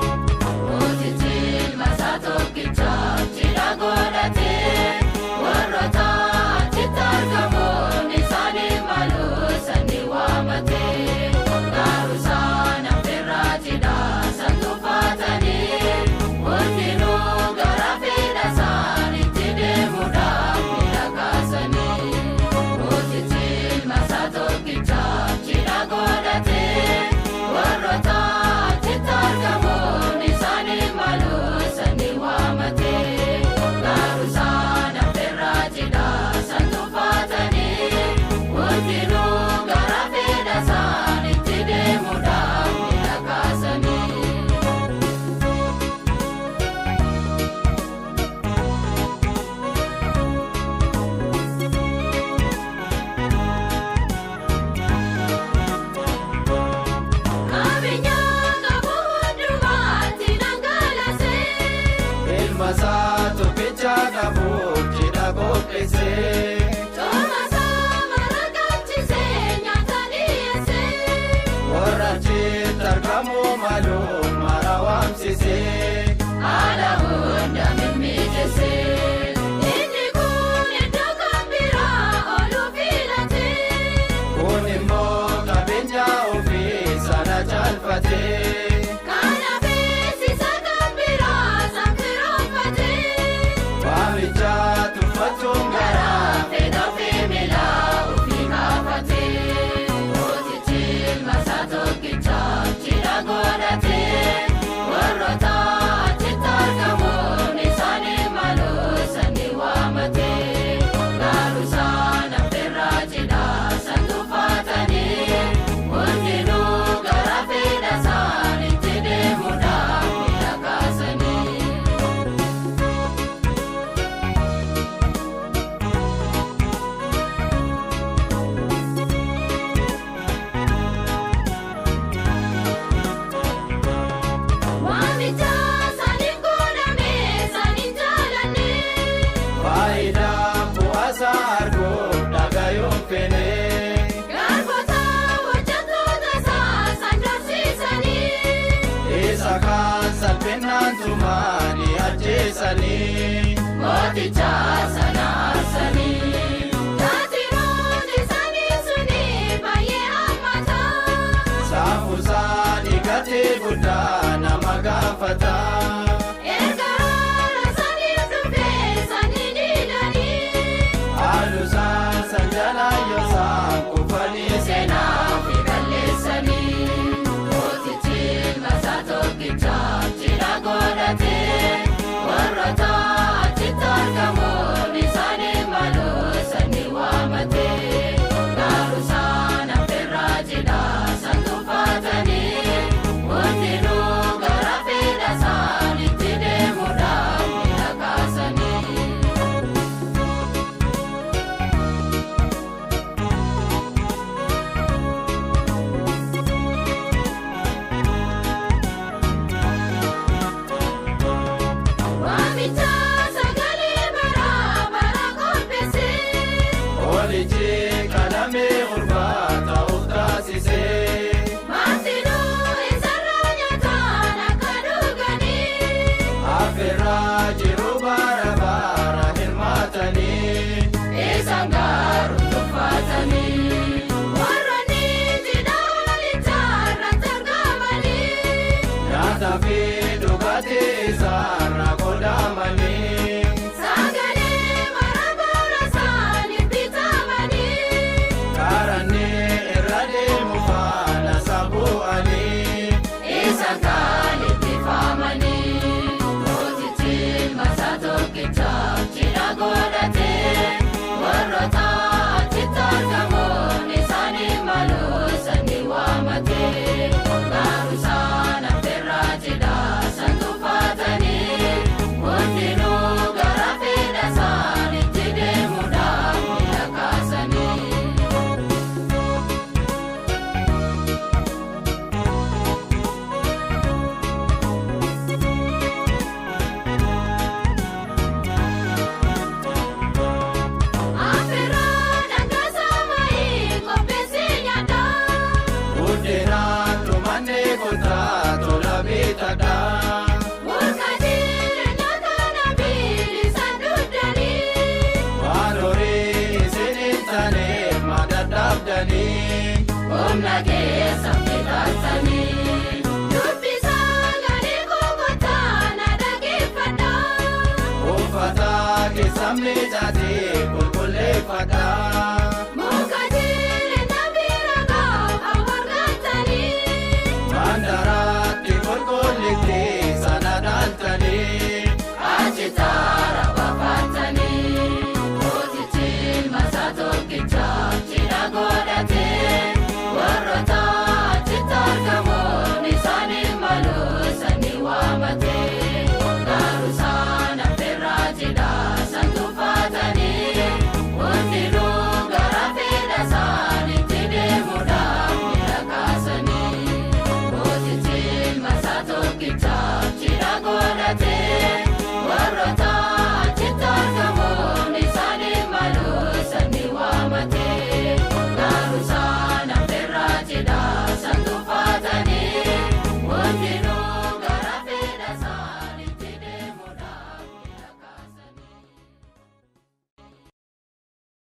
Mootichi ilma isaa tokkicha cidha godhate, warroota achitti argamuun isaaniif malu sanii waamate. Garuu isaan affeerraa cidha san tuffatanii, hundinuu gara fedha isaaniitti deemuudhaaf miila kaasanii. Mootichi ilma isaa tokkicha cidha godhate, warroota achitti argamuun isaaniif malu sanii waamate. Garuu isaan affeerraa cidha san tuffatanii, hundinuu gara fedha isaaniitti deemuudhaaf miila kaasanii. Qabeenya qabu hundumaatti dhangalaase. Ilma isaa tokkicha qabuuf cidha qopheesse. Cooma isaa maraqaachisee nyaata dhiyeesse. Warra achitti argamuu malu mara waamsise. Haala hunda mimmijeesse. Inni kun iddoo kan biraa ooluu filate. Kun immoo qabeenya ofii sana caalfate. Kanaafis isa kan biraa san firoonfate. Waamicha tuffachuun garaa Fedha ofii miila ofii kaafate. Mootichi ilma isaa tokkicha cidha godhate. Warroota achitti argamuun isaaniif malu sanii waamate. Garuu isaan affeerraa cidha san tuffatanii, hundinuu gara fedha isaaniitti deemuudhaaf miila kaasanii. Waamicha isaaniif godhame isaaniin jaalanne. Faayidaa bu'aasaa arguuf dhagayuun fene. Garboota hojjettoota isaa isaan dorsiisanii. Isa kaan salphinaan tumaanii ajjeesanii. Mooticha sana aarsanii. Taatee mootii isaanii suni baay'ee hammata. Saafuusaa dhiigatee guddaa nama gaafata.